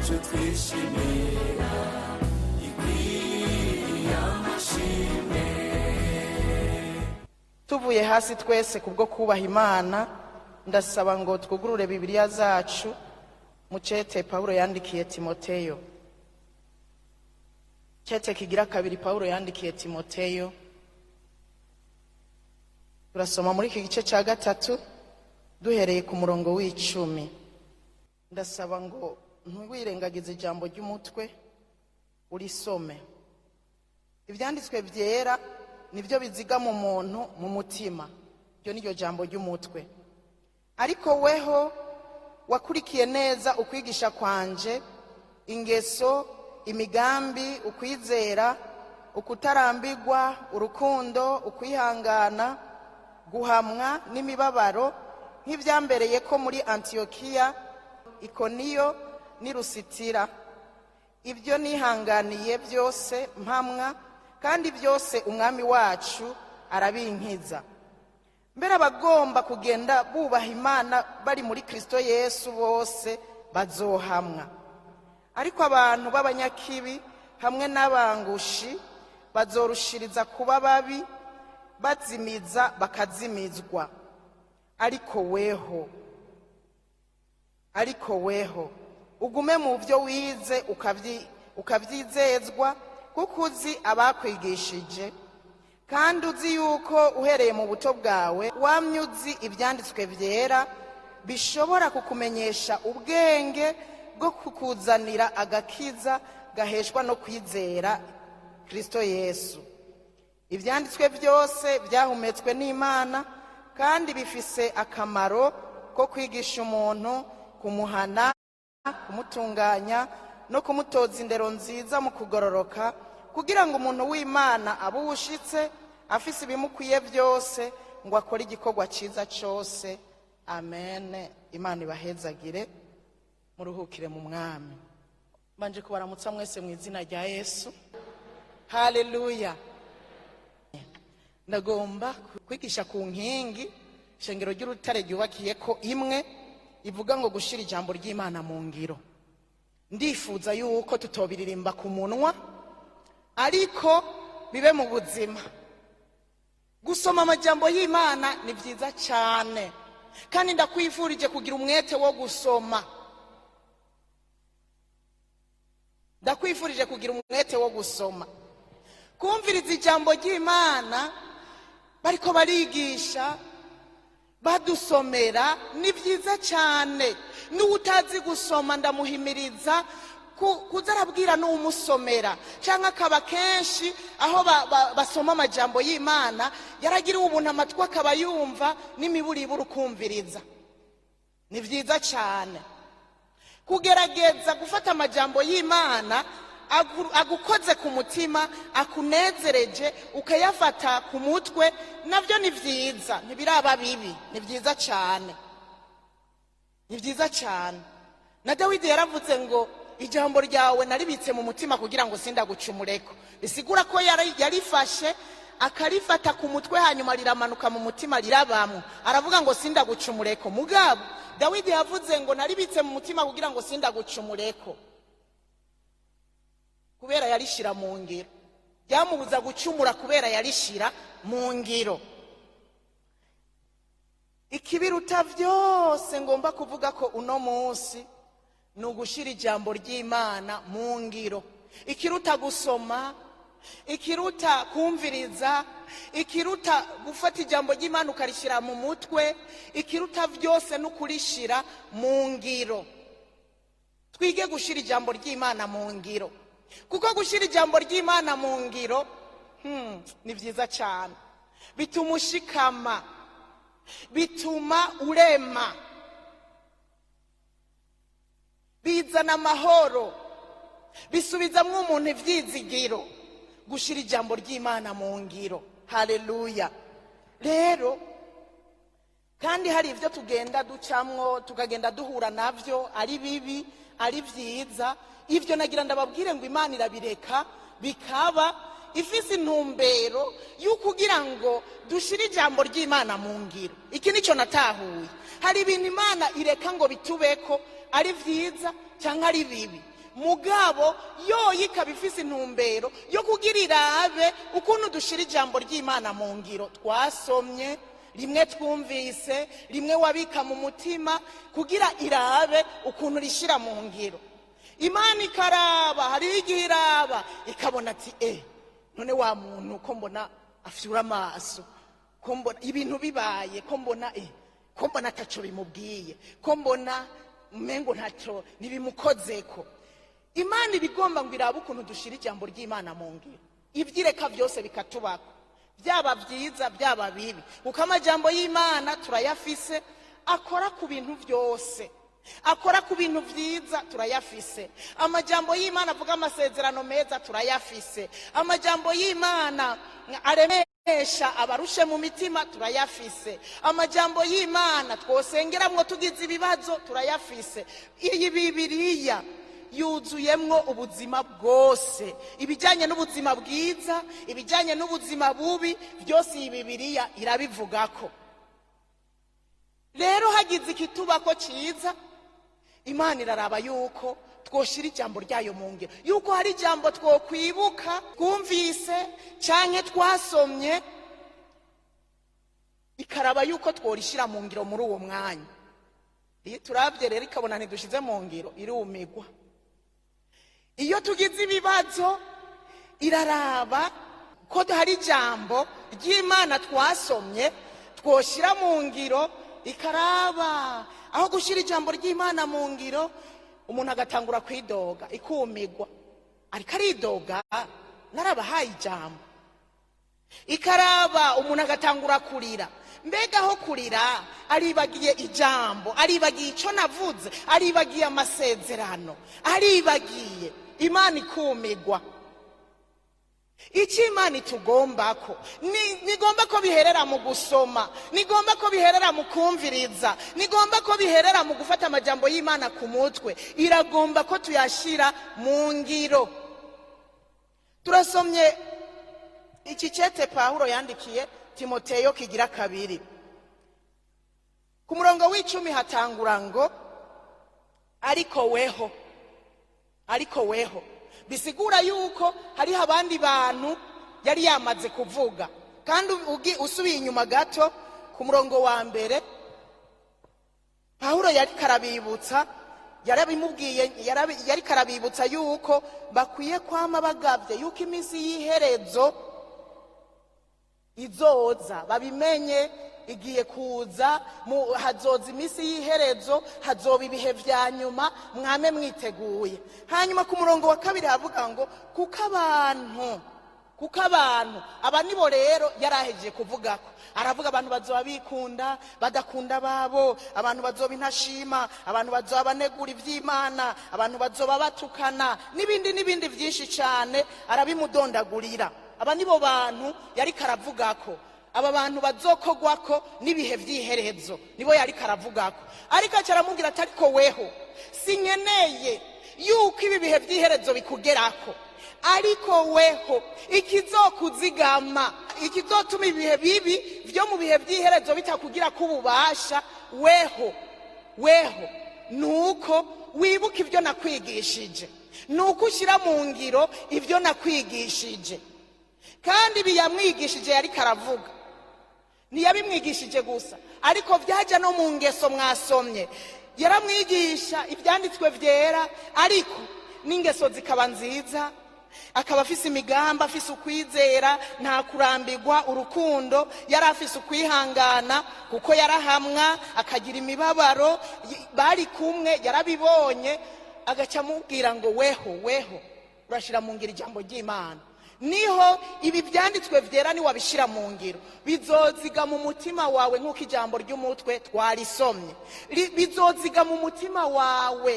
Yacu twishimira ikwiye amashimwe. Tuvuye hasi twese kubwo kubaha Imana, ndasaba ngo twugurure Bibiliya zacu mu cete Pawulo yandikiye Timoteyo, cete kigira kabiri Pawulo yandikiye Timoteyo. Turasoma muri iki gice cya gatatu duhereye ku murongo w'10. Ndasaba ngo ntiwirengagize ijambo ry'umutwe, urisome. Ibyanditswe byera nibyo bizigama umuntu mu mutima. Iryo ni ryo jambo ry'umutwe. Ariko weho wakurikiye neza ukwigisha kwanje, ingeso, imigambi, ukwizera, ukutarambirwa, urukundo, ukwihangana, guhamwa n'imibabaro, nk'ibyambereye ko muri Antiyokiya, Ikoniyo n'i Lusitira, ibyo nihanganiye byose mpamwa, kandi byose Umwami wacu arabinkiza. Mbere abagomba kugenda bubaha Imana bari muri Kristo Yesu bose bazohamwa, ariko abantu b'abanyakibi hamwe n'abangushi bazorushiriza kuba babi, bazimiza bakazimizwa. Ariko weho ugume mu byo wize ukabyizezwa, kuko uzi abakwigishije, kandi uzi yuko uhereye mu buto bwawe wamye uzi ibyanditswe byera, bishobora kukumenyesha ubwenge bwo kukuzanira agakiza gaheshwa no kwizera Kristo Yesu. Ibyanditswe byose byahumetswe n'Imana kandi bifise akamaro ko kwigisha umuntu, kumuhana, kumutunganya no kumutoza indero nziza mu kugororoka, kugira ngo umuntu w'Imana abe uwushitse, afise ibimukwiye byose ngo akore igikorwa cyiza cyose. Amen. Imana ibahezagire, muruhukire mu Mwami. Mbanje kubaramutsa mwese mu izina rya Yesu. Haleluya! Ndagomba kwigisha ku nkingi ishengero ry'Urutare ryubakiye ko imwe ivuga ngo gushyira ijambo ry'Imana mu ngiro. Ndifuza yuko tutobiririmba ku munwa, ariko bibe mu buzima. Gusoma amajambo y'Imana ni byiza cyane, kandi ndakwifurije kugira umwete wo gusoma. Ndakwifurije kugira umwete wo gusoma, kumviriza ijambo ry'Imana bariko barigisha, badusomera, ni byiza cyane. N'uwutazi gusoma ndamuhimiriza kuza arabwira n'uwumusomera, cyangwa akaba kenshi aho basoma amajambo y'Imana, yaragiriwe ubuntu amatwi akaba yumva n'imiburiburi, ukumviriza ni byiza cyane. Kugerageza gufata amajambo y'Imana agukoze ku mutima, akunezereje, ukayafata ku mutwe, nabyo ni byiza, ntibiraba bibi, ni byiza cyane, ni byiza cyane. Na Dawidi yaravuze ngo ijambo ryawe naribitse mu mutima kugira ngo sindagucumureko. Bisigura ko yarifashe akarifata ku mutwe, hanyuma riramanuka mu mutima, rirabamwo, aravuga ngo sindagucumureko. Mugabo Dawidi yavuze ngo naribitse mu mutima kugira ngo sindagucumureko, kubera yarishira mu ngiro. Byamubuza gucumura kubera yarishira mu ngiro. Ikibiruta byose ngomba kuvuga ko uno munsi ni ugushyira ijambo ry'Imana mu ngiro. Ikiruta gusoma, ikiruta kumviriza, ikiruta gufata ijambo ry'Imana ukarishyira mu mutwe, ikiruta byose ni ukurishyira mu ngiro. Twige gushyira ijambo ry'Imana mu ngiro, kuko gushyira ijambo ry'Imana mu ngiro ni byiza cyane. Bituma ushikama, bituma urema, bizana amahoro, bisubizamwo umuntu ibyizigiro, gushyira ijambo ry'Imana mu ngiro. Haleluya! Rero kandi hari ibyo tugenda ducamwo, tukagenda duhura nabyo, ari bibi ari byiza. Ibyo nagira ndababwire ngo Imana irabireka bikaba ifise intumbero y'ukugira ngo dushyire ijambo ry'Imana mu ngiro. Iki nicyo natahuye: hari ibintu Imana ireka ngo bitubeko, ari byiza cyangwa ari bibi. Mugabo yoyo ikaba ifise intumbero yo kugira irabe ukuntu dushira ijambo ry'Imana mu ngiro twasomye, rimwe twumvise, rimwe wabika mu mutima, kugira irabe ukuntu rishira mu ngiro. Imana ikaraba, hariho igihe iraba ikabona ati: "E, none wa muntu ko mbona afyura amaso, ko mbona ibintu bibaye, ko mbona ko mbona ataco bimubwiye, ko mbona umengo ntaco ntibimukozeko?" Imana ibigomba ngo irabe ukuntu dushira ijambo ry'Imana mu ngiro. Ibyireka byose bikatubako, byaba byiza, byaba bibi, kuko amajambo y'Imana turayafise, akora ku bintu byose, akora ku bintu byiza. Turayafise amajambo y'Imana avuga amasezerano meza, turayafise amajambo y'Imana aremesha abarushe mu mitima, turayafise amajambo y'Imana twosengeramwo tugize ibibazo, turayafise. Iyi Bibiriya yuzuyemwo ubuzima bwose, ibijyanye n'ubuzima bwiza, ibijyanye n'ubuzima bubi, byose iyi Bibiriya irabivugako. Rero hagize ikitubako cyiza, Imana iraraba yuko twoshira ijambo ryayo mu ngiro, yuko hari ijambo twokwibuka twumvise canke twasomye, ikaraba yuko tworishira mu ngiro muri uwo mwanya. Iyo turabye rero ikabona ntidushize mu ngiro, irumigwa. Iyo tugize ibibazo, iraraba ko hari ijambo ry'Imana twasomye twoshyira mu ngiro, ikaraba aho gushyira ijambo ry'Imana mu ngiro umuntu agatangura kwidoga, ikumigwa: "Ariko aridoga, narabahaye ijambo." Ikaraba umuntu agatangura kurira: "Mbega aho kurira aribagiye ijambo, aribagiye icyo navuze, aribagiye amasezerano, aribagiye." Imana ikumigwa. Icyo Imana itugombako nigomba ko biherera mu gusoma, nigomba ko biherera mu kumviriza, nigomba ko biherera mu gufata amajambo y'Imana ku mutwe, iragomba ko tuyashyira mu ngiro. Turasomye iki cete Pawulo yandikiye Timoteyo kigira kabiri, ku murongo w'10 hatangura ngo: "Ariko weho." Ariko weho bisigura yuko hariho abandi bantu yari yamaze kuvuga. Kandi usubiye inyuma gato ku murongo wa mbere, Pawulo yari karabibutsa, yarabimubwiye, yari karabibutsa yuko bakwiye kwama bagavye, yuko iminsi y'iherezo izoza, babimenye igiye kuza, hazoza iminsi y'iherezo, hazoba ibihe vya nyuma, mwame mwiteguye. Hanyuma ku murongo wa kabiri havuga ngo: Kuko abantu aba nibo." Rero yarahejeje kuvugako, aravuga abantu bazoba bikunda, badakunda babo, abantu bazoba intashima, abantu bazoba banegura ivy'Imana, abantu bazoba batukana, n'ibindi n'ibindi vyinshi cane, arabimudondagurira. Aba nibo bantu yariko aravugako, aba bantu bazokogwako n'ibihe vy'iherezo, nibo yariko aravugako. Ariko aca aramubwira ati: "Ariko weho sinkeneye yuko ibi bihe vy'iherezo bikugerako, ariko weho ikizokuzigama, ikizotuma ibihe bibi vyo mu bihe vy'iherezo bitakugira ko ububasha, weho nuko wibuka ibyo nakwigishije, nuko ushyira mu ngiro ibyo nakwigishije." Kandi ibi yamwigishije yariko aravuga, ntiyabimwigishije gusa, ariko byajya no mu ngeso. Mwasomye, yaramwigisha ibyanditswe byera, ariko n'ingeso zikaba nziza, akaba afise imigambi, afise ukwizera, nta kurambirwa, urukundo, yari afise ukwihangana kuko yarahamwa, akagira imibabaro, bari kumwe yarabibonye. Agaca amubwira ngo: "Weho, weho urashyira mu ngiro ijambo ry'Imana, niho ibi byanditswe byera niwabishyira mu ngiro bizoziga mu mutima wawe, nk'uko ijambo ry'umutwe twarisomye. Bizoziga mu mutima wawe."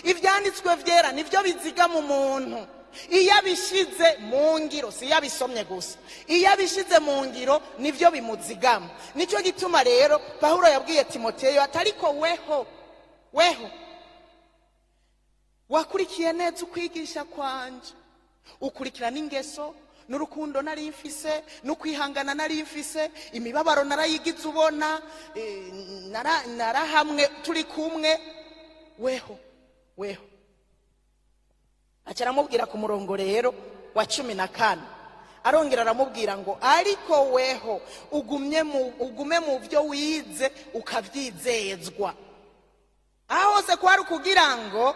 Ibyanditswe byera nibyo biziga mu muntu iyo abishyize mu ngiro, si iyo abisomye gusa. Iyo abishyize mu ngiro nibyo bimuzigama. Nicyo gituma rero Pawulo yabwiye Timoteyo ati: "Ariko weho, weho wakurikiye neza ukwigisha kwanje, ukurikirana ingeso n'urukundo nari mfise, n'ukwihangana nari mfise, imibabaro narayigize ubona, narahamwe turi kumwe. Weho, weho." Aca aramubwira ku murongo rero wa 14, arongera aramubwira ngo: "Ariko weho ugume mu byo wize ukabyizezwa." Aho hose kwari ukugira ngo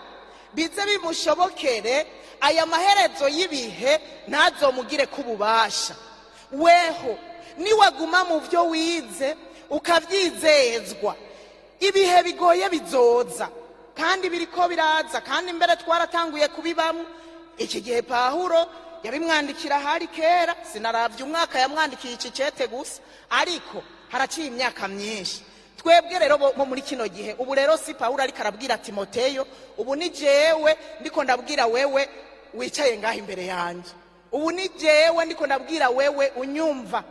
bize bimushobokere, aya maherezo y'ibihe ntazomugire k'ububasha. Weho niwaguma mu byo wize ukabyizezwa, ibihe bigoye bizoza, kandi biriko biraza, kandi mbere twaratanguye kubibamo. Iki gihe Pahuro yabimwandikira hari kera, sinaravye umwaka yamwandikiye iki cete gusa, ariko haraciye imyaka myinshi. Twebwe rero bo muri kino gihe ubu rero, si Pawulo ariko arabwira Timoteyo, ubu ni jewe ndiko ndabwira wewe wicaye ngaho imbere yanjye, ubu ni jewe ndiko ndabwira wewe unyumva,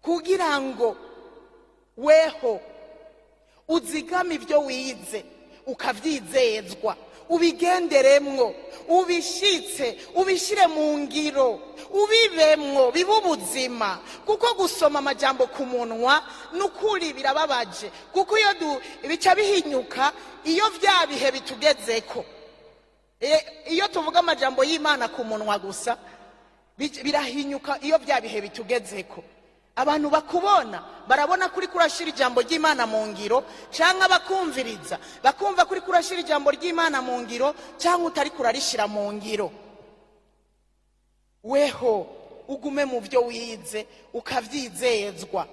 kugira ngo weho uzigame ibyo wize ukabyizezwa, ubigenderemwo, ubishitse, ubishyire mu ngiro, ubibemwo, bibe ubuzima. Kuko gusoma amajambo ku munwa n'ukuri birababaje, kuko iyo bica bihinyuka iyo bya bihe bitugezeko. Iyo tuvuga amajambo y'Imana ku munwa gusa, birahinyuka iyo bya bihe bitugezeko. Abantu bakubona barabona kuri kurashyira ijambo ry'Imana mu ngiro, cyangwa bakumviriza bakumva kuri kurashyira ijambo ry'Imana mu ngiro cyangwa utari kurarishyira mu ngiro. Weho ugume mu byo wize ukabyizezwa,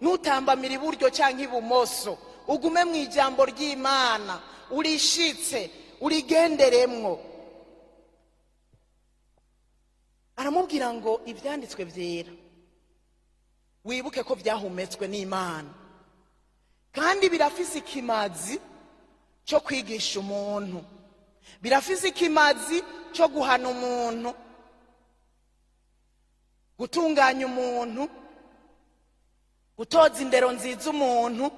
ntutambamire iburyo cyangwa ibumoso, ugume mu ijambo ry'Imana, urishitse, urigenderemwo. Aramubwira ngo ibyanditswe byera wibuke ko byahumetswe n'Imana, kandi birafise ikimazi cyo kwigisha umuntu, birafise ikimazi cyo guhana umuntu, gutunganya umuntu, gutoza indero nziza umuntu,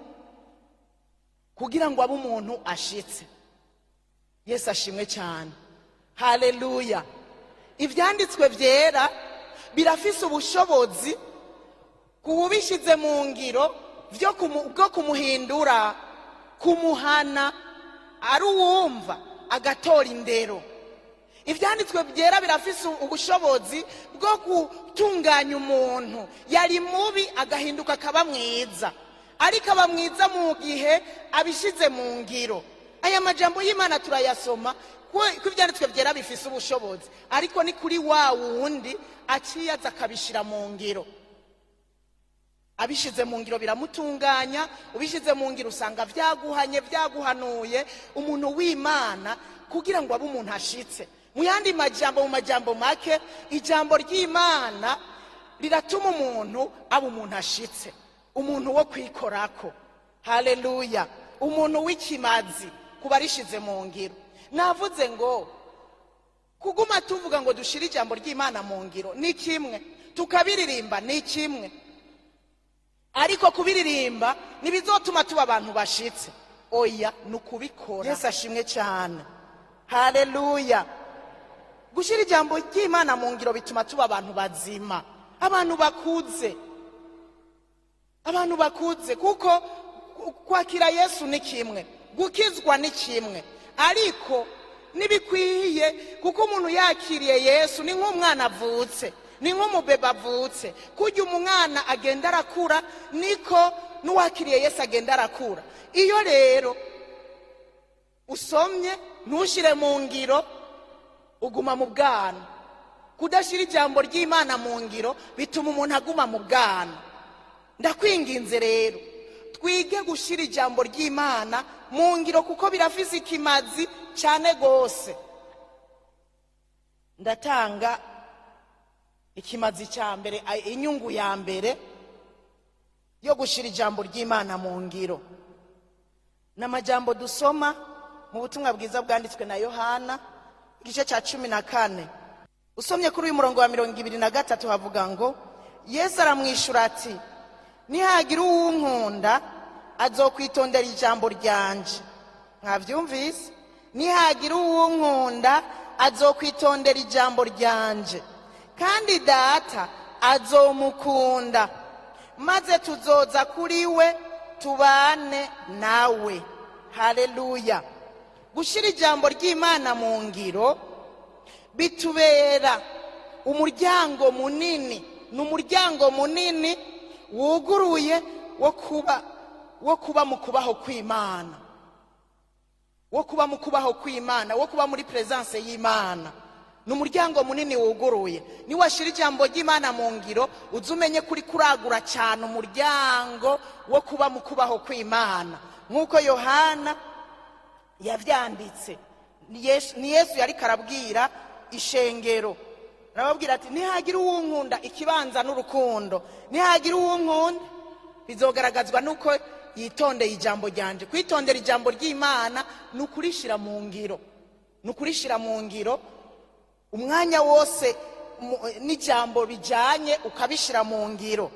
kugira ngo abe umuntu ashitse. Yesu ashimwe cyane, haleluya. Ibyanditswe byera birafise ubushobozi ku wubishyize mu ngiro bwo kumuhindura, kumuhana, ari uwumva agatora indero. Ibyanditswe byera birafise ubushobozi bwo gutunganya umuntu yari mubi agahinduka akaba mwiza, ariko aba mwiza mu gihe abishyize mu ngiro. Aya majambo y'Imana turayasoma ko ibyanditswe byera bifise ubushobozi, ariko ni kuri wa wundi aciye aza akabishyira mu ngiro. Abishyize mu ngiro biramutunganya. Ubishyize mu ngiro usanga byaguhanye, byaguhanuye umuntu w'Imana kugira ngo abe umuntu ashitse. Mu yandi majambo, mu majambo make, ijambo ry'Imana riratuma umuntu aba umuntu ashitse, umuntu wo kwikorako, haleluya, umuntu w'ikimazi kuba arishize mu ngiro. Navuze ngo kuguma tuvuga ngo dushire ijambo ry'Imana mu ngiro ni kimwe, tukabiririmba ni kimwe, ariko kubiririmba ntibizotuma tuba abantu bashitse. Oya, ni ukubikora. Yesu ashimwe cyane, haleluya. Gushyira ijambo ry'Imana mu ngiro bituma tuba abantu bazima, abantu bakuze, abantu bakuze, kuko kwakira Yesu ni kimwe, gukizwa ni kimwe, ariko ntibikwiye, kuko umuntu yakiriye Yesu ni nk'umwana avutse, ni nk'umubebe avutse. Kujya umwana agenda arakura, niko n'uwakiriye Yesu agenda arakura. Iyo rero usomye ntushyire mu ngiro, uguma mu bwana. Kudashyira ijambo ry'Imana mu ngiro bituma umuntu aguma mu bwana. Ndakwinginze rero, twige gushyira ijambo ry'Imana mu ngiro, kuko birafise ikimazi cyane rwose. Ndatanga ikimazi cya mbere, inyungu ya mbere yo gushyira ijambo ry'Imana mu ngiro, ni amajambo dusoma mu butumwa bwiza bwanditswe na Yohana, igice cya 14. Usomye kuri uyu murongo wa 23, havuga ngo: "Yesu aramwishyura ati: 'Nihagira uwunkunda azokwitondera ijambo ryanje.'" Mwabyumvise? "Nihagira uwunkunda azokwitondera ijambo ryanje, kandi Data azomukunda, maze tuzoza kuri we tubane nawe." Haleluya! Gushyira ijambo ry'Imana mu ngiro. Bitubera umuryango munini, ni umuryango munini wuguruye wo kuba mu kubaho kw'Imana, wo kuba mu kubaho kw'Imana, wo kuba muri présence y'Imana. Ni umuryango munini wuguruye. Niwashyira ijambo ry'Imana mu ngiro, uze umenye kuri kuragura cyane umuryango wo kuba mu kubaho kw'Imana, nk'uko Yohana yavyanditse. Ni Yesu yariko arabwira ishengero, arababwira ati: "Nihagira uwunkunda." Ikibanza n'urukundo. "Nihagira uwunkunda, bizogaragazwa nuko yitondeye ijambo ryanje." Kwitondera ijambo ry'Imana ni ukurishira mu ngiro, ni ukurishira mu ngiro umwanya wose n'ijambo bijanye ukabishira mu ngiro.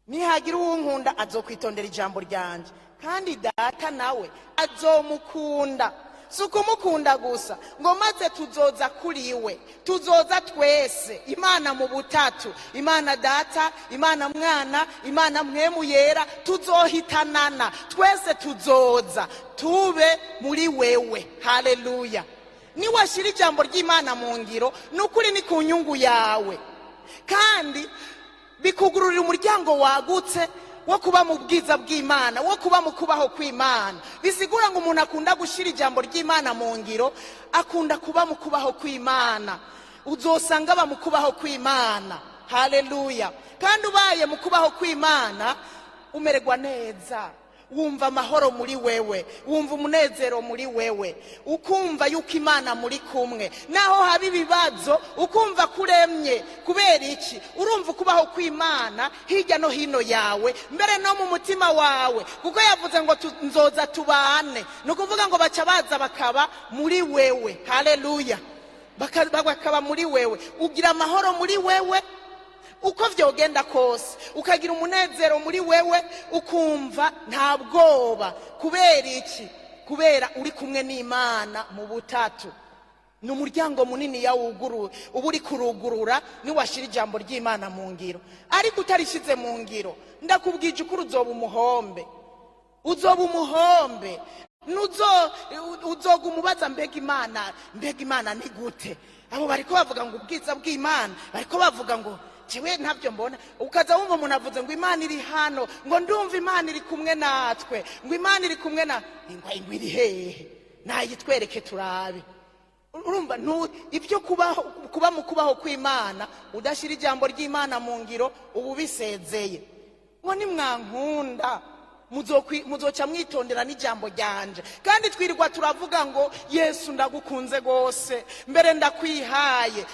"Nihagira uwunkunda, azokwitondera ijambo ryanje, kandi Data nawe azomukunda." Si ukumukunda gusa ngo maze tuzoza kuri we, tuzoza twese. Imana mu butatu, Imana Data, Imana Mwana, Imana Mpwemu Yera, tuzohitanana twese, tuzoza tube muri wewe. Haleluya! Niwashyira ijambo ry'Imana mu ngiro, ni ukuri ni ku nyungu yawe, kandi bikugururira umuryango wagutse wo kuba mu bwiza bw'Imana, wo kuba mu kubaho kw'Imana. Bisigura ngo umuntu akunda gushyira ijambo ry'Imana mu ngiro akunda kuba mu kubaho kw'Imana. Uzosanga aba mu kubaho kw'Imana. Haleluya! Kandi ubaye mu kubaho kw'Imana, umererwa neza, wumva amahoro muri wewe, wumva umunezero muri wewe, ukumva yuko Imana muri kumwe naho haba ibibazo, ukumva kuremye. Kubera iki? Urumva ukubaho kw'Imana hirya no hino yawe, mbere no mu mutima wawe, kuko yavuze ngo nzoza tubane. Ni ukuvuga ngo baca baza bakaba muri wewe. Haleluya! Bakaba muri wewe, ugira amahoro muri wewe uko vyogenda kose, ukagira umunezero muri wewe, ukumva nta bwoba. Kubera iki? Kubera uri kumwe n'Imana mu butatu. Ni umuryango munini yawuguruye, uba uri kurugurura niwashyira ijambo ry'Imana mu ngiro. Ariko utarishyize mu ngiro, ndakubwije ukuri, uzoba umuhombe, uzoba umuhombe. Nuzo uzoga umubaza: "Mbega Imana, mbega Imana ni gute? Abo bariko bavuga ngo ubwiza bw'Imana, bariko bavuga ngo jewe ntabyo mbona." Ukaza wumva umuntu avuze ngo Imana iri hano, ngo ndumva Imana iri kumwe natwe, ngo Imana iri kumwe na ngo iri hehe? Nayitwereke turabe. Urumva ibyo kubaho, kuba mu kubaho kw'Imana udashyira ijambo ry'Imana mu ngiro, ubu bisezeye ngo nimwankunda muzoca mwitondera n'ijambo ryanje. Kandi twirirwa turavuga ngo: "Yesu, ndagukunze rwose, mbere ndakwihaye."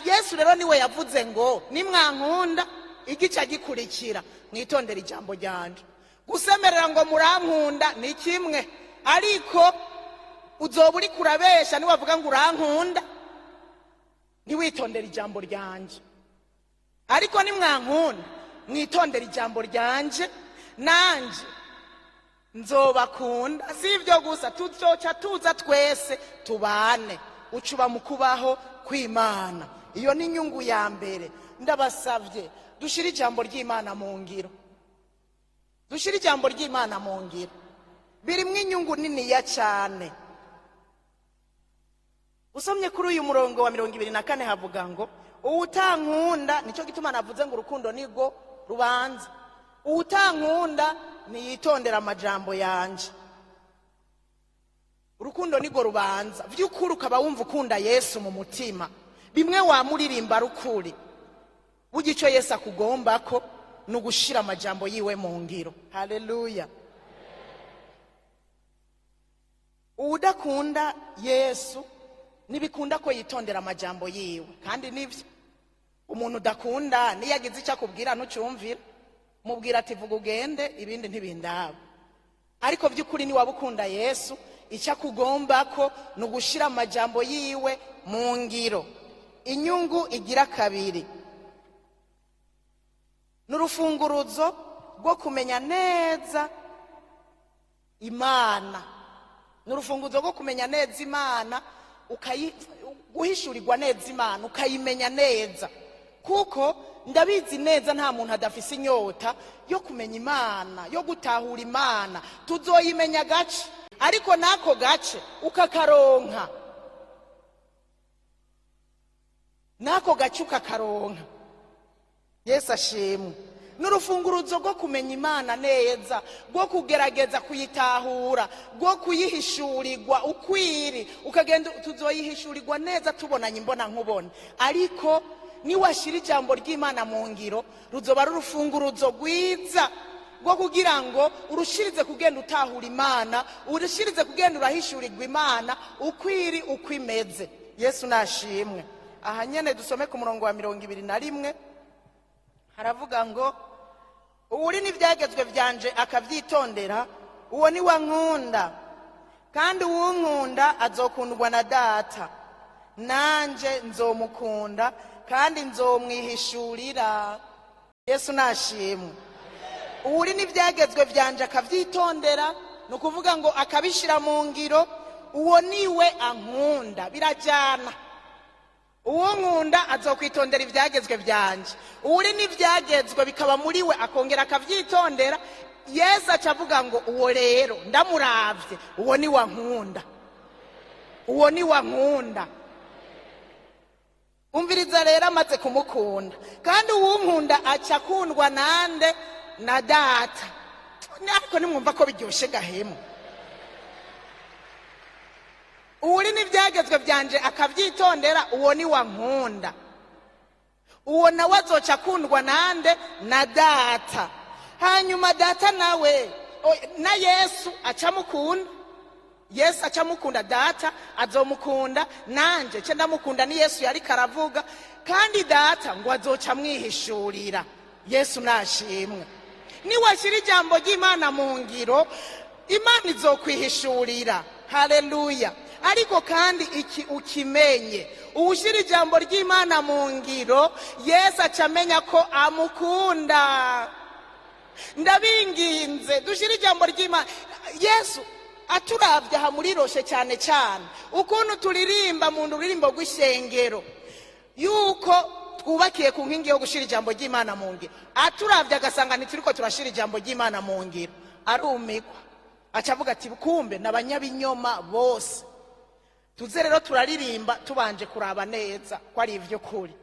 Yesu rero niwe yavuze ngo: "Nimwankunda, igica gikurikira mwitondera ijambo ryanje." Gusemerera ngo murankunda ni kimwe, ariko uzoba uri kurabesha niwavuga ngo urankunda ntiwitondere ijambo ryanje. Ariko nimwankunda mwitondere ijambo ryanje, nanje nzobakunda. Si ibyo gusa, tuzoca tuza twese tubane, ucuba mu kubaho kw'Imana. Iyo ni inyungu ya mbere. Ndabasabye dushyire ijambo ry'Imana mu ngiro, dushyire ijambo ry'Imana mu ngiro, birimo inyungu niniya cyane. Usomye kuri uyu murongo wa 24, havuga ngo: "Uwutankunda." Nicyo gituma navuze ngo urukundo nirwo rubanza. "Uwutankunda ntiyitondera amajambo yanje." Urukundo nirwo rubanza. By'ukuri ukaba wumva ukunda Yesu mu mutima, bimwe wamuririmba rukuri, burya icyo Yesu akugomba ko ni ugushira amajambo yiwe mu ngiro. Haleluya! Uwudakunda Yesu ntibikunda ko yitondera amajambo yiwe. Kandi nibyo, umuntu udakunda niyo agize icyo akubwira ntucyumvira, mubwira ati: "Vuga ugende, ibindi ntibindaba." Ariko by'ukuri niwaba ukunda Yesu, icyo akugomba ko ni ugushira amajambo yiwe mu ngiro. Inyungu igira kabiri ni urufunguruzo rwo kumenya neza Imana, ni urufunguzo rwo kumenya neza Imana, guhishurirwa neza Imana, ukayimenya neza. Kuko ndabizi neza, nta muntu adafise inyota yo kumenya Imana, yo gutahura Imana. Tuzoyimenya gace, ariko n'ako gace ukakaronka. N'ako gace ukakaronka. Yesu ashimwe. N'urufunguruzo rwo kumenya Imana neza, rwo kugerageza kuyitahura, rwo kuyihishurirwa ukwiri ukagenda. Tuzoyihishurirwa neza tubonanye imbona nkubone, ariko niwashyira ijambo ry'Imana mu ngiro, ruzoba ari urufunguruzo rwiza rwo kugira ngo urushirize kugenda utahura Imana, urushirize kugenda urahishurirwa Imana ukwiri uko imeze. Yesu nashimwe. Aha nyene dusome ku murongo wa 21, haravuga ngo: "Uwuri n'ibyagezwe byanje akabyitondera, uwo ni we nkunda, kandi uwunkunda azokundwa na Data, nanje nzomukunda kandi nzomwihishurira." Yesu nashimwe. Uwuri n'ibyagezwe byanje akabyitondera, ni ukuvuga ngo akabishyira mu ngiro, uwo niwe ankunda. Birajyana. Uwo nkunda azokwitondera ibyagezwe byanje. Uwuri n'ibyagezwe bikaba muri we, akongera akabyitondera, Yesu aca avuga ngo: "Uwo rero ndamuravye, uwo ni wankunda, uwo ni wankunda." Umviriza rero, amaze kumukunda, kandi uwunkunda aca akundwa nande? Na Data. Ariko nimwumva ko biryoshye gahemu. Uwuri n'ibyagezwe byanje akabyitondera, uwo ni wankunda, uwo nawe azoca akundwa nande? Na Data. Hanyuma Data nawe na Yesu acamukunda. Yesu acamukunda, Data azomukunda, nanje ce ndamukunda. Ni Yesu yariko aravuga. Kandi Data ngo azoca amwihishurira. Yesu nashimwe. Niwashyira ijambo ry'Imana mu ngiro, Imana izokwihishurira. Haleluya. Ariko kandi iki ukimenye: uwushyira ijambo ry'Imana mu ngiro, Yesu aca amenya ko amukunda. Ndabinginze, dushyire ijambo ry'Imana. Yesu aturabye aha muri Rocher, cyane cyane ukuntu turirimba mu ruririmbo rw'ishengero yuko twubakiye ku nkingi yo gushyira ijambo ry'Imana mu ngiro, aturabye agasanga ntituriko turashyira ijambo ry'Imana mu ngiro, arumigwa, aca avuga ati: "Kumbe ni abanyabinyoma bose." Tuze rero turaririmba tubanje kuraba neza ko ari ivy'ukuri.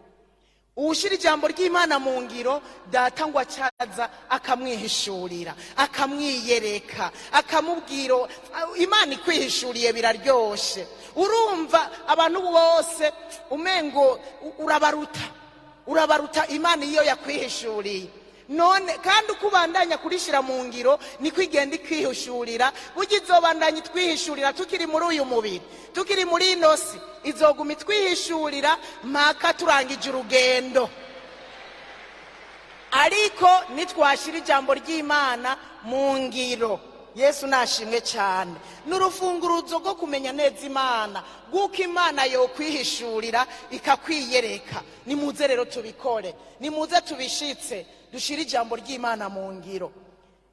Uwushyira ijambo ry'Imana mu ngiro, Data ngo acaza akamwihishurira, akamwiyereka, akamubwira. Imana ikwihishuriye biraryoshe. Urumva abantu bose umengo urabaruta, urabaruta Imana iyo yakwihishuriye. None kandi uko ubandanya kurishyira mu ngiro, niko igenda ikwihishurira. Burya izobandanya itwihishurira tukiri muri uyu mubiri, tukiri muri ino si, izoguma itwihishurira mpaka turangije urugendo. Ariko nitwashyira ijambo ry'Imana mu ngiro. Yesu nashimwe cyane. Ni urufunguruzo rwo kumenya neza Imana, rw'uko Imana yokwihishurira ikakwiyereka. Nimuze rero tubikore, nimuze tubishitse, dushyire ijambo ry'Imana mu ngiro.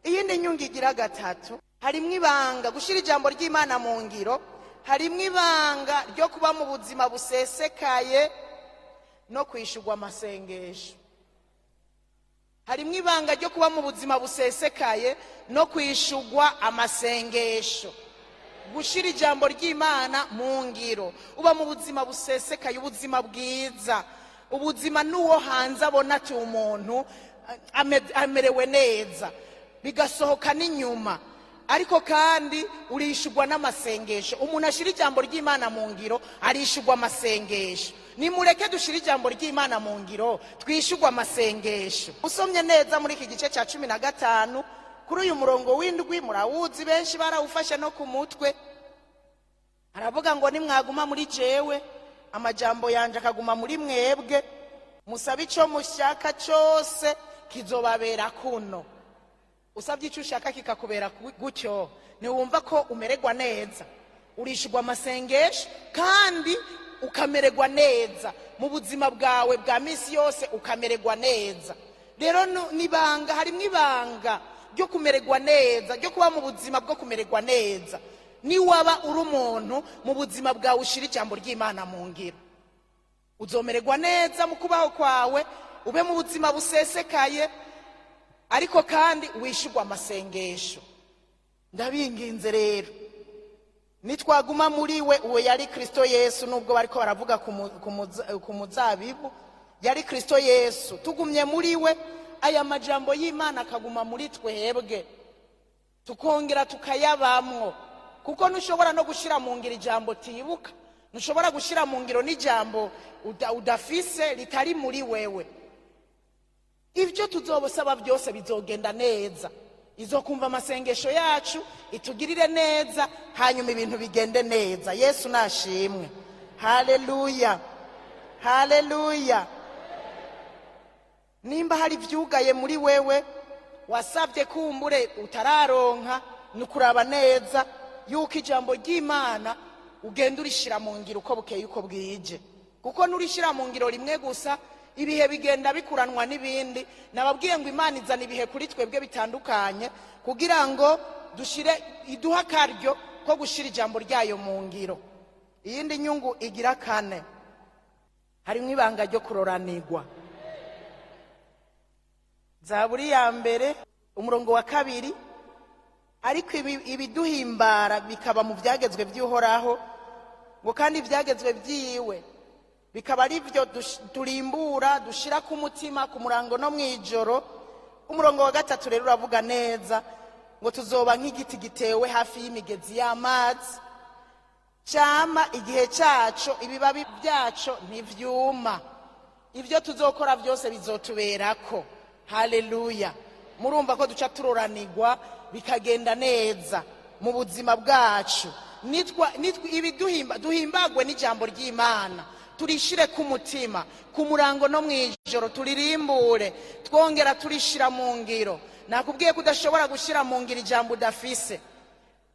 Iyindi nyungu igira gatatu, harimo ibanga gushyira ijambo ry'Imana mu ngiro, harimo ibanga ryo kuba mu buzima busesekaye no kwishyurwa amasengesho. Harimo ibanga ryo kuba mu buzima busesekaye no kwishugwa amasengesho. Gushyira ijambo ry'Imana mu ngiro, uba mu buzima busesekaye, ubuzima bwiza, ubuzima n'uwo hanze abona ati: "Umuntu amerewe neza", bigasohoka n'inyuma. Ariko kandi urishugwa n'amasengesho. Umuntu ashyira ijambo ry'Imana mu ngiro arishugwa amasengesho. Nimureke dushyire ijambo ry'Imana mu ngiro, twishugwe amasengesho. Usomye neza muri iki gice cya 15, kuri uyu murongo w'indwi, murawuzi, benshi barawufashe no ku mutwe. Aravuga ngo: "Nimwaguma muri jewe, amajambo yanje akaguma muri mwebwe, musabe icyo mushaka cyose, kizobabera kuno." Usabye icyo ushaka kikakubera gutyo, ntiwumva ko umererwa neza? Urishurwa amasengesho kandi ukamererwa neza mu buzima bwawe bwa minsi yose, ukamererwa neza. Rero n'ibanga, harimo ibanga ryo kumererwa neza, ryo kuba mu buzima bwo kumererwa neza. Niwaba uri umuntu mu buzima bwawe ushyira ijambo ry'Imana mu ngiro, uzomererwa neza mu kubaho kwawe, ube mu buzima busesekaye, ariko kandi wishyurwa amasengesho. Ndabinginze rero. Nitwaguma muri we, uwo yari Kristo Yesu, nubwo bariko baravuga ku muzabibu, yari Kristo Yesu. Tugumye muri we, aya majambo y'Imana akaguma muri twebwe, tukongera tukayabamwo, kuko ntushobora no gushyira mu ngiro ijambo tibuka, ntushobora gushyira mu ngiro n'ijambo udafise ritari muri wewe. Ibyo tuzobosaba byose bizogenda neza, izokumva amasengesho yacu, itugirire neza, hanyuma ibintu bigende neza. Yesu nashimwe. Haleluya, haleluya. Nimba hari ibyugaye muri wewe wasabye kumbure utararonka, ni ukuraba neza yuko ijambo ry'Imana ugenda urishyira mu ngiro uko bukeye uko bwije, kuko nurishyira mu ngiro rimwe gusa, ibihe bigenda bikuranwa n'ibindi. Nababwiye ngo Imana izana ibihe kuri twebwe bitandukanye kugira ngo dushire, iduhe akaryo ko gushyira ijambo ryayo mu ngiro. Iyindi nyungu igira kane, harimo ibanga ryo kuroranirwa. Zaburi ya 1 umurongo wa 2: "Ariko ibiduhimbara bikaba mu byagezwe by'Uhoraho," ngo kandi ibyagezwe byiwe bikaba ari byo turimbura, dushira ku mutima ku murango no mu ijoro. Umurongo wa 3 rero uravuga neza ngo tuzoba nk'igiti gitewe hafi y'imigezi y'amazi, cyama igihe cyaco, ibibabi byaco ntivyuma, ibyo tuzokora byose bizotuberako. Haleluya. Murumva ko duca turoranirwa, bikagenda neza mu buzima bwacu. Nitwa ibiduhimba, duhimbagwe n'ijambo ry'Imana, turishire ku mutima ku murango no mu ijoro, turirimbure, twongera turishira mu ngiro. Nakubwiye ko udashobora gushyira mu ngiro ijambo udafise.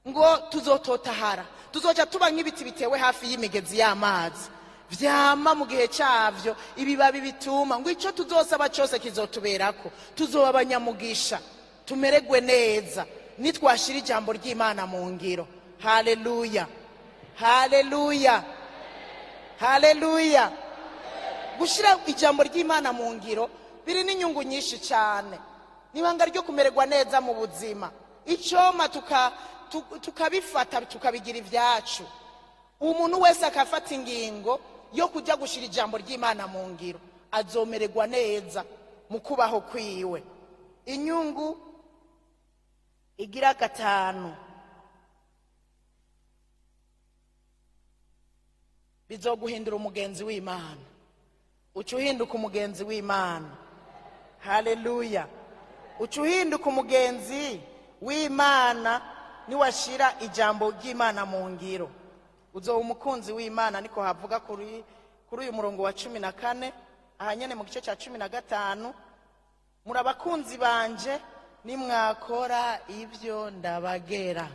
Ngo tuzototahara, tuzoca tuba nk'ibiti bitewe hafi y'imigezi y'amazi, vyama mu gihe cyavyo, ibibabi bituma, ngo icyo tuzosaba cyose kizotuberako. Tuzoba abanyamugisha, tumeregwe neza nitwashyira ijambo ry'Imana mu ngiro. Haleluya, haleluya, haleluya. Gushyira ijambo ry'Imana mu ngiro biri n'inyungu nyinshi cyane, n'ibanga ryo kumererwa neza mu buzima. Icyoma tukabifata tukabigira ibyacu, umuntu wese akafata ingingo yo kujya gushyira ijambo ry'Imana mu ngiro, azomererwa neza mu kubaho kwiwe. Inyungu igira 5, bizoguhindura umugenzi w'Imana, uca uhinduka umugenzi w'Imana. Haleluya. Uca uhinduka umugenzi w'Imana niwashira ijambo ry'Imana mu ngiro, uzoba umukunzi w'Imana. Niko havuga kuri uyu murongo wa 14 aha nyene mu gice cya 15: "Muri abakunzi banje nimwakora ibyo ndabagera."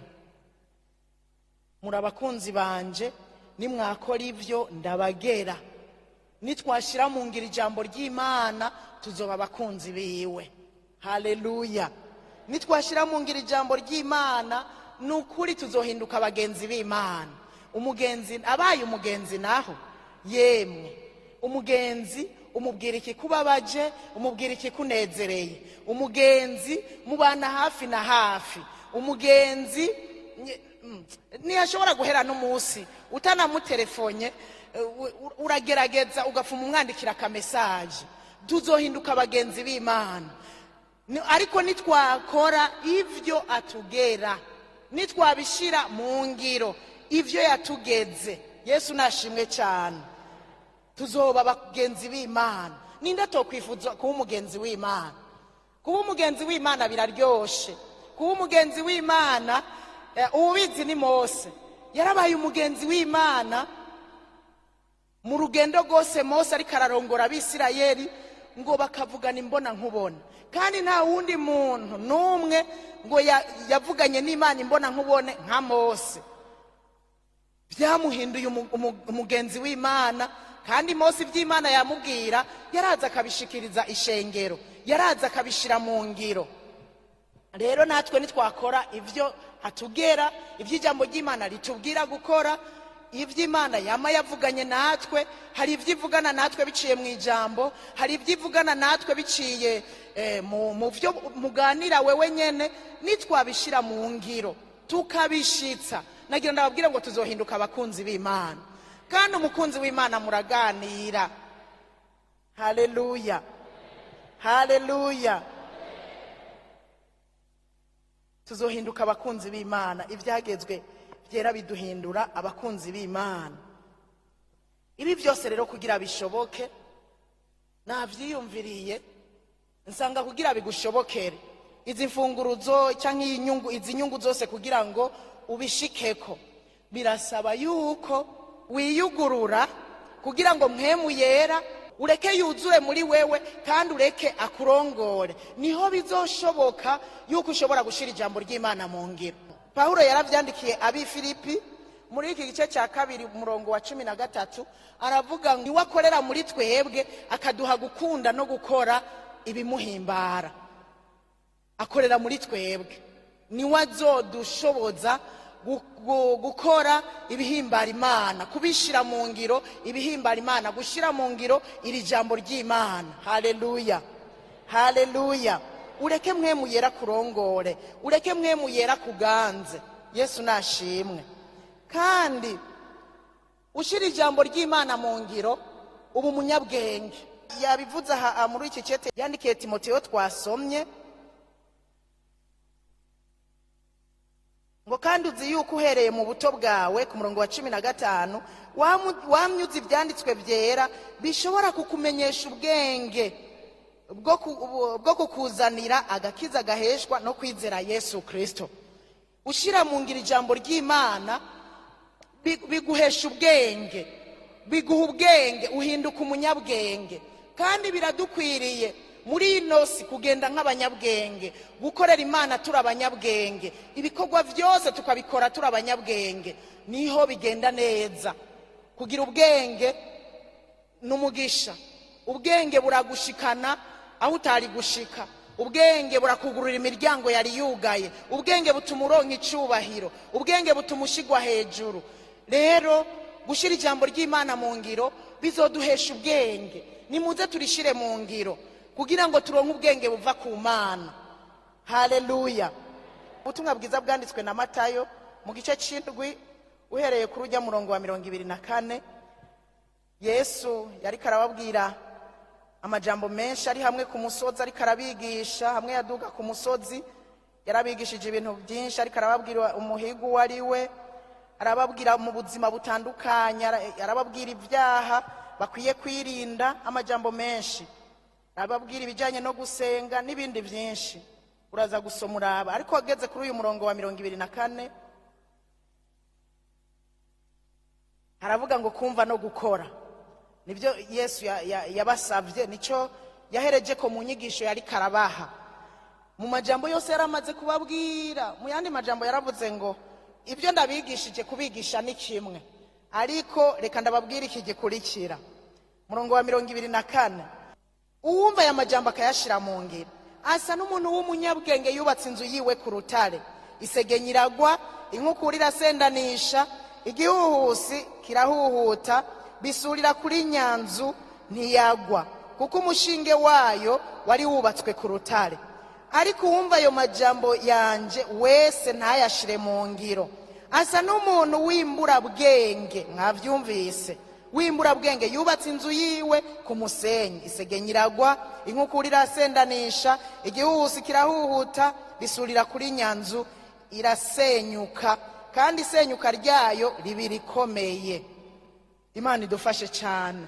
Muri abakunzi banje nimwakora ibyo ndabagera. Nitwashyira mu ngiro ijambo ry'Imana, tuzoba abakunzi biwe. Haleluya. Nitwashyira mu ngiro ijambo ry'Imana, ni ukuri tuzohinduka abagenzi b'Imana. Umugenzi abaye umugenzi naho, yemwe, umugenzi umubwira ikikubabaje, umubwira ikikunezereye, umugenzi mubana hafi na hafi. Umugenzi ntiyashobora guhera n'umunsi utanamuterefonye, uragerageza ugafuma umwandikira akamesaje. Tuzohinduka abagenzi b'Imana. Ariko nitwakora ibyo atugera, nitwabishyira mu ngiro ibyo yatugeze. Yesu nashimwe cyane. Tuzoba abagenzi b'Imana. Ninde atokwifuza kuba umugenzi w'Imana? Kuba umugenzi w'Imana biraryoshe. Kuba umugenzi w'Imana, ubizi ni Mose, yarabaye umugenzi w'Imana mu rugendo rwose. Mose ariko ararongora Abisirayeli, ngo bakavugana imbona nkubona, kandi nta wundi muntu n'umwe ngo yavuganye n'Imana imbona nkubone nka Mose. Byamuhinduye umugenzi w'Imana. Kandi Mose iby'Imana yamubwira yaraza akabishikiriza ishengero, yaraza akabishyira mu ngiro. Rero natwe nitwakora ibyo atugera, iby'ijambo ry'Imana ritubwira gukora, iby'Imana yama yavuganye natwe. Hari ibyo ivugana natwe biciye mu ijambo, hari ibyo ivugana natwe biciye mu byo muganira wewe nyene. Nitwabishyira mu ngiro, tukabishitsa. Nagira ndababwire ngo tuzohinduka abakunzi b'Imana, kandi umukunzi w'Imana muraganira. Haleluya, haleluya! Tuzohinduka abakunzi b'Imana. Ibyagezwe byera biduhindura abakunzi b'Imana. Ibi byose rero kugira bishoboke, nabyiyumviriye nsanga kugira bigushobokere, izi mfunguruzo cyangwa iyi nyungu, izi nyungu zose, kugira ngo ubishikeko birasaba yuko wiyugurura kugira ngo Mpwemu Yera ureke yuzure muri wewe kandi ureke akurongore. Niho bizoshoboka yuko ushobora gushyira ijambo ry'Imana mu ngiro. Pawulo yaravyandikiye ab'i Filipi muri iki gice cya 2, umurongo wa 13, aravuga ngo niwe akorera muri twebwe akaduha gukunda no gukora ibimuhimbara. Akorera muri twebwe, niwe azodushoboza gukora ibihimbara Imana, kubishyira mu ngiro ibihimbara Imana, gushyira mu ngiro iri jambo ry'Imana. Haleluya, haleluya! Ureke Mpwemu Yera kurongore, ureke Mpwemu Yera kuganze. Yesu nashimwe. Kandi ushyira ijambo ry'Imana mu ngiro uba umunyabwenge. Yabivuze aha muri iki cete yandikiye Timoteyo twasomye ngo: "Kandi uzi yuko uhereye mu buto bwawe," ku murongo wa 15, "wamye uzi ibyanditswe byera bishobora kukumenyesha ubwenge bwo kukuzanira agakiza gaheshwa no kwizera Yesu Kirisito." Ushyira mu ngiro ijambo ry'Imana biguhesha ubwenge, biguha ubwenge, uhinduka umunyabwenge. Kandi biradukwiriye muri ino si kugenda nk'abanyabwenge, gukorera Imana turi abanyabwenge, ibikorwa byose tukabikora turi abanyabwenge, niho bigenda neza. Kugira ubwenge ni umugisha. Ubwenge buragushikana aho utari gushika, ubwenge burakugurura imiryango yari yugaye, ubwenge butuma uronka icubahiro, ubwenge butuma ushigwa hejuru. Rero gushyira ijambo ry'Imana mu ngiro bizoduhesha ubwenge. Nimuze turishire mu ngiro kugira ngo turonke ubwenge buva ku Mana. Haleluya! Ubutumwa bwiza bwanditswe na Matayo mu gice c'indwi, uhereye kuri ujya murongo wa 24, Yesu yariko arababwira amajambo menshi ari hamwe ku musozi, ariko arabigisha. Hamwe yaduga ku musozi yarabigishije ibintu byinshi, ariko arababwira umuhigo uwo ari we, arababwira mu buzima butandukanye, arababwira ibyaha bakwiye kwirinda, amajambo menshi, arababwira ibijyanye no gusenga n'ibindi byinshi. Uraza gusoma uraba. Ariko ageze kuri uyu murongo wa 24, haravuga ngo kumva no gukora nibyo Yesu yabasabye, nicyo yahereje ko mu nyigisho yari karabaha mu majambo yose yaramaze kubabwira. Mu yandi majambo yaravuze ngo: "Ibyo ndabigishije kubigisha ni kimwe, ariko reka ndababwira iki gikurikira." Murongo wa 24: "Uwumva aya majambo akayashira mu ngiro asa n'umuntu w'umunyabwenge yubatse inzu yiwe ku rutare. Isegenya iragwa, inkukura irasendanisha, igihuhusi kirahuhuta, bisurira kuri nyanzu, ntiyagwa, kuko umushinge wayo wari wubatswe ku rutare. Ariko uwumva ayo majambo yanje wese ntayashire mu ngiro asa n'umuntu w'imburabwenge," mwavyumvise, "w'imburabwenge yubatse inzu yiwe ku musenyi. Isegenya iragwa, inkukura irasendanisha, igihuhusi kirahuhuta, bisurira kuri nyanzu, irasenyuka, kandi isenyuka ryayo riba rikomeye." Imana idufashe cyane.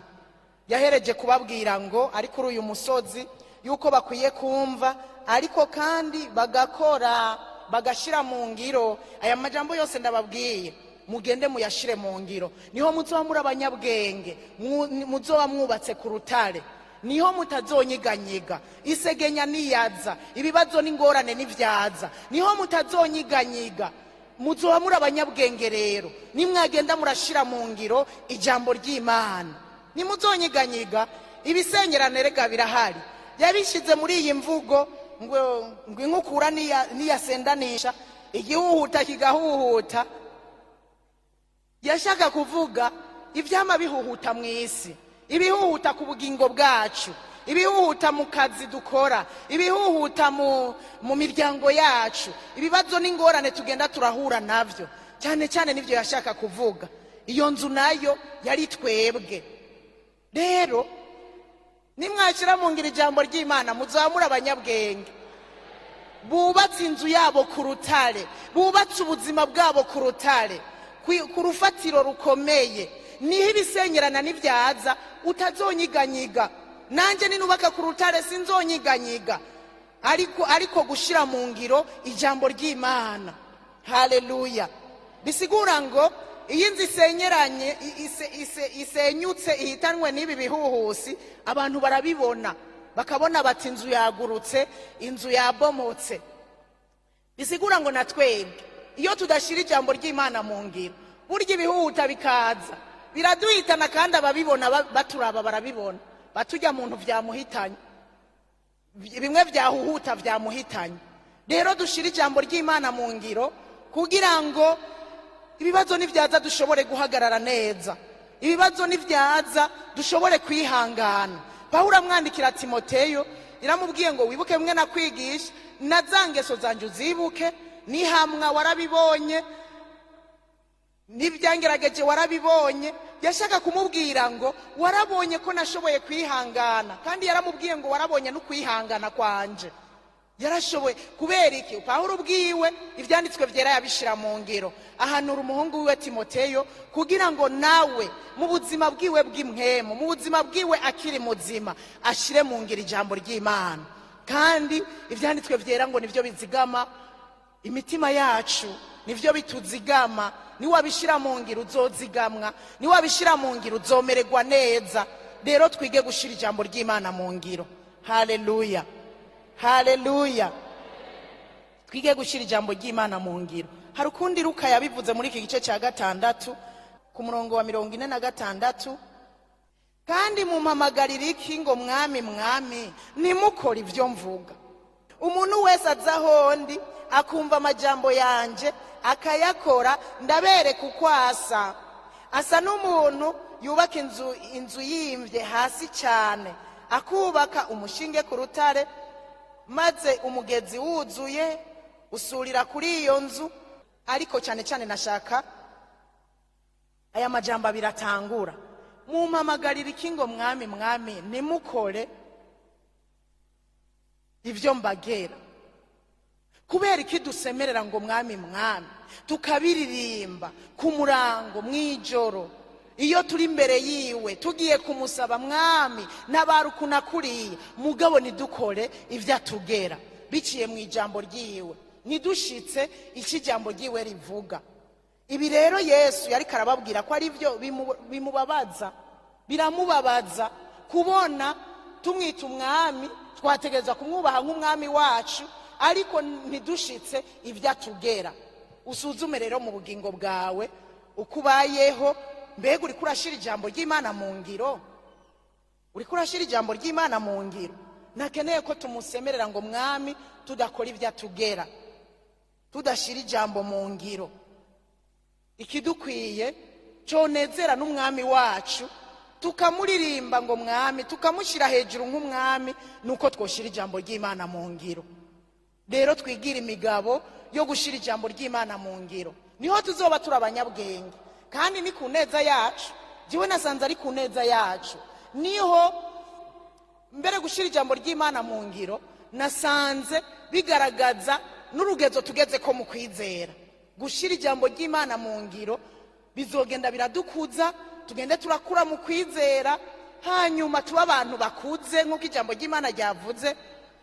Yahereje kubabwira ngo ari kuri uyu musozi yuko bakwiye kumva ariko kandi bagakora, bagashyira mu ngiro aya majambo yose ndababwiye. Mugende muyashire mu ngiro, niho muzoba muri abanyabwenge, muzoba mwubatse ku rutare, niho mutazonyiganyiga isegenya niyaza, ibibazo n'ingorane nivyaza, niho mutazonyiganyiga. Muzoba muri abanyabwenge rero nimwagenda murashira mu ngiro ijambo ry'Imana, nimuzonyiganyiga. Ibisengerane rega birahari. Yabishyize muri iyi mvugo ngo inkukura niyasendanisha, igihuhuta kigahuhuta. Yashaka kuvuga ivyama bihuhuta mu isi, ibihuhuta ku bugingo bwacu, ibihuhuta mu kazi dukora, ibihuhuta mu miryango yacu, ibibazo n'ingorane tugenda turahura navyo. Cyane cyane nibyo yashaka kuvuga. Iyo nzu nayo yari twebwe. Rero nimwashyira mu ngiro ijambo ry'Imana, muzamure abanyabwenge bubatse inzu yabo ku rutare, bubatse ubuzima bwabo ku rutare, ku rufatiro rukomeye. Niho ibisenyerana n'ibyaza utazonyiganyiga. Nanjye ninubaka ku rutare sinzonyiganyiga. Ariko gushyira mu ngiro ijambo ry'Imana, haleluya, bisigura ngo iyo inzu isenyeranye, isenyutse, ihitanwe n'ibi bihuhusi, abantu barabibona, bakabona bati: "Inzu yagurutse, inzu yabomotse." Bisigura ngo na twebwe iyo tudashyira ijambo ry'Imana mu ngiro, burya ibihuhuta bikaza biraduhitana, kandi ababibona baturaba barabibona, batujya muntu byamuhitanye, bimwe byahuhuta byamuhitanye. Rero dushyire ijambo ry'Imana mu ngiro kugira ngo ibibazo nibyaza dushobore guhagarara neza, ibibazo nibyaza dushobore kwihangana. Pawulo amwandikira Timoteyo iramubwiye ngo: "Wibuke mwe nakwigisha, na za ngeso zanjye uzibuke, nihamwa warabibonye, n'ibyangerageje warabibonye." Yashaka kumubwira ngo: "Warabonye ko nashoboye kwihangana." Kandi yaramubwiye ngo: "Warabonye no kwihangana kwanje." Yarashoboye kubera iki? Pawulo ubwiwe ibyanditswe byera yabishyira mu ngiro, ahanura umuhungu wiwe Timoteyo kugira ngo nawe mu buzima bwiwe bw'impwemu, mu buzima bwiwe akiri muzima, ashyire mu ngiro ijambo ry'Imana. Kandi ibyanditswe byera ngo nibyo bizigama imitima yacu, nibyo bituzigama. Niwabishyira mu ngiro uzozigamwa, niwabishyira mu ngiro uzomererwa neza. Rero twige gushyira ijambo ry'Imana mu ngiro. Haleluya, haleluya! Twige gushyira ijambo ry'Imana mu ngiro. Hari ukundi Luka yabivuze muri iki gice cya 6 ku murongo wa 46: "Kandi mumpamagarira iki ngo 'Mwami, Mwami,' ntimukore ibyo mvuga? Umuntu wese aza aho ndi akumva amajambo yanjye akayakora, ndabereka uko asa. Asa n'umuntu yubaka inzu, inzu yimbye hasi cyane, akubaka umushinge ku rutare, maze umugezi wuzuye usurira kuri iyo nzu." Ariko cyane cyane nashaka aya majambo abiri atangura: "Mumpamagarira iki ngo 'Mwami, Mwami,' ntimukore ibyo mbagera?" Kubera iki dusemerera ngo "Mwami, Mwami," tukabiririmba ku murango, mu ijoro, iyo turi imbere yiwe tugiye kumusaba: "Mwami, ntabara ukuntu akuriye," mugabo ntidukore ibyo atugera biciye mu ijambo ryiwe, ntidushitse icyo ijambo ryiwe rivuga? Ibi rero Yesu yariko arababwira ko ari byo bimubabaza. Biramubabaza kubona tumwita umwami, twategereza kumwubaha nk'umwami wacu, ariko ntidushitse ibyo atugera. Usuzume rero mu bugingo bwawe uko ubayeho. Mbega uriko urashyira ijambo ry'Imana mu ngiro? Uriko urashyira ijambo ry'Imana mu ngiro? Ntakeneye ko tumusemerera ngo "Mwami" tudakora ibyo atugera, tudashyira ijambo mu ngiro. Ikidukwiye conezera n'umwami wacu, tukamuririmba ngo "Mwami," tukamushyira hejuru nk'umwami, nuko twoshyira ijambo ry'Imana mu ngiro. Rero twigira imigabo yo gushyira ijambo ry'Imana mu ngiro, niho tuzoba turi abanyabwenge. Kandi ni ku neza yacu. Jyewe nasanze ari ku neza yacu. Niho mbere gushyira ijambo ry'Imana mu ngiro nasanze bigaragaza n'urugezo tugeze ko mu kwizera. Gushyira ijambo ry'Imana mu ngiro bizogenda biradukuza, tugende turakura mu kwizera, hanyuma tuba abantu bakuze nk'uko ijambo ry'Imana ryavuze.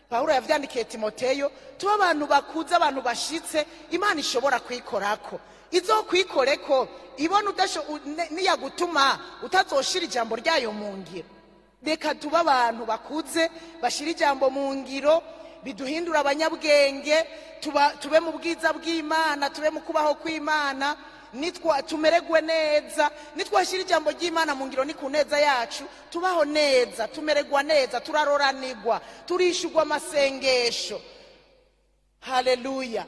Pawulo yavyandikiye Timoteyo: tuba abantu bakuze, abantu bashitse, Imana ishobora kwikorako. Izokwikoreko ibona niyagutuma utazoshira ijambo ryayo mu ngiro. Reka tube abantu bakuze bashyira ijambo mu ngiro, biduhindura abanyabwenge, tube mu bwiza bw'Imana, tube mu kubaho kw'Imana, nitwa tumeregwe neza. Nitwashyira ijambo ry'Imana mu ngiro ni ku neza yacu. Tubaho neza, tumeregwa neza, turaroranigwa, turishurwa amasengesho. Haleluya,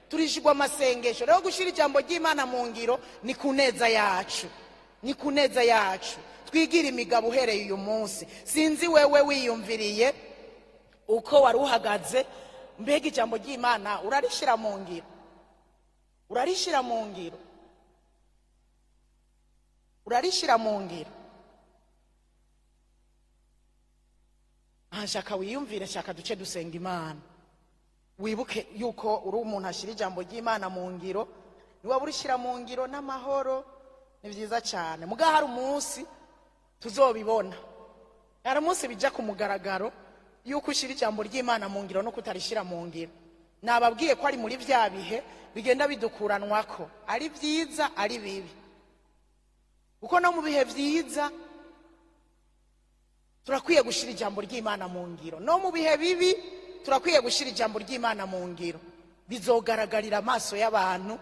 turishurwa amasengesho. Rero gushyira ijambo ry'Imana mu ngiro ni ku neza yacu, ni ku neza yacu. Twigire imigabo uhereye uyu munsi. Sinzi wewe wiyumviriye uko wari uhagaze. Mbega ijambo ry'Imana urarishyira mu ngiro? Urarishira mu ngiro? Urarishira mu ngiro? Aha nshaka wiyumvire, nshaka duce dusenga Imana. Wibuke yuko uri umuntu ashyira ijambo ry'Imana mu ngiro. Niwaba urishyira mu ngiro n'amahoro, ni byiza cyane. Muga hari umunsi tuzobibona, hari umunsi bijya ku mugaragaro yuko ushyira ijambo ry'Imana mu ngiro no kutarishyira mu ngiro. Nababwiye ko ari muri bya bihe bigenda bidukuranwako, ari byiza ari bibi, kuko no mu bihe byiza turakwiye gushyira ijambo ry'Imana mu ngiro, no mu bihe bibi turakwiye gushyira ijambo ry'Imana mu ngiro. Bizogaragarira amaso y'abantu.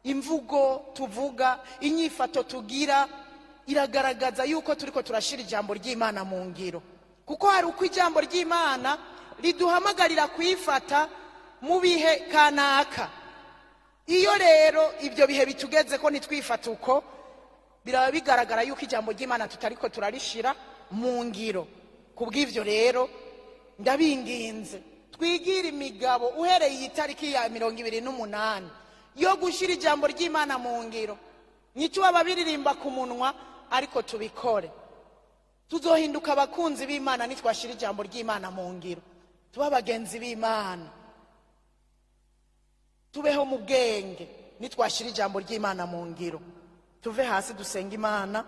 Imvugo tuvuga, inyifato tugira iragaragaza yuko turiko turashyira ijambo ry'Imana mu ngiro, kuko hari uko ijambo ry'Imana riduhamagarira kuyifata mu bihe kanaka. Iyo rero ibyo bihe bitugeze ko ntitwifate uko, biraba bigaragara yuko ijambo ry'Imana tutariko turarishira mu ngiro. Ku bw'ibyo rero ndabinginze, twigire imigabo uhereye iyi tariki ya 28 yo gushyira ijambo ry'Imana mu ngiro. Ntituba ababiririmba ku munwa, ariko tubikore. Tuzohinduka abakunzi b'Imana nitwashyira ijambo ry'Imana mu ngiro. Tuba abagenzi b'Imana, tubeho mu bwenge nitwashyira ijambo ry'Imana mu ngiro. Tuve hasi dusenge Imana,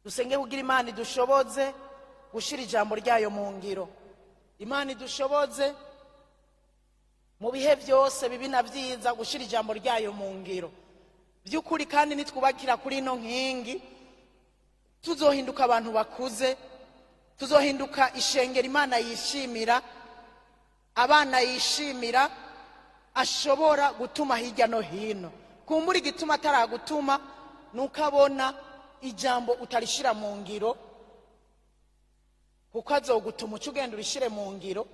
dusenge kugira Imana idushoboze gushyira ijambo ryayo mu ngiro. Imana idushoboze mu bihe byose, bibi na byiza, gushyira ijambo ryayo mu ngiro by'ukuri. Kandi nitwubakira kuri ino nkingi, tuzohinduka abantu bakuze, tuzohinduka ishengero Imana yishimira, abana yishimira, ashobora gutuma hirya no hino. Kumbura igituma ataragutuma ni uko abona ijambo utarishyira mu ngiro, kuko azogutuma uca ugenda urishyire mu ngiro.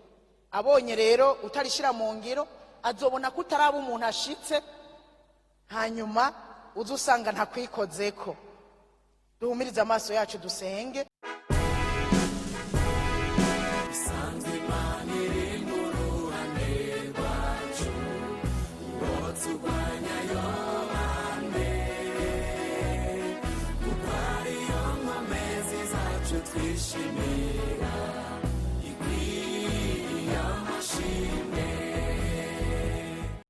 Abonye rero utarishyira mu ngiro, azobona ko utaraba umuntu ashitse, hanyuma uze usanga ntakwikozeko. Duhumirize amaso yacu dusenge.